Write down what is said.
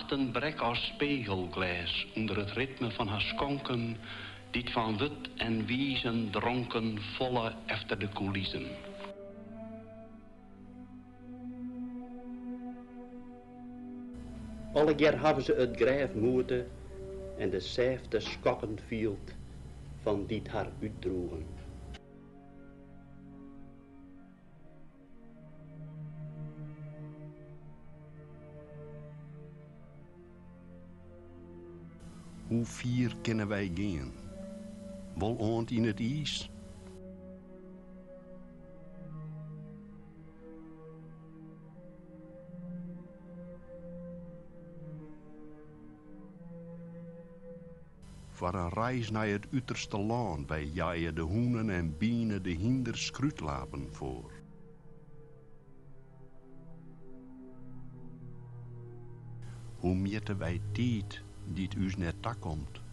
nachten brekke as spegelglês ûnder it ritme fan har skonken dy't fan wurd en wizen dronken folle efter de kûlizen. Allegear hawwe se it grêf moete en de sêfte skokken field fan dy't har útdroegen. Hoe fier kinne wy gean? Wol oant yn it iis? Foar in reis nei it uterste lân, wy jeie de hûnen en bine de hynders skrútlapen foar. Hoe mjitte wy tiid dy't ús net takomt?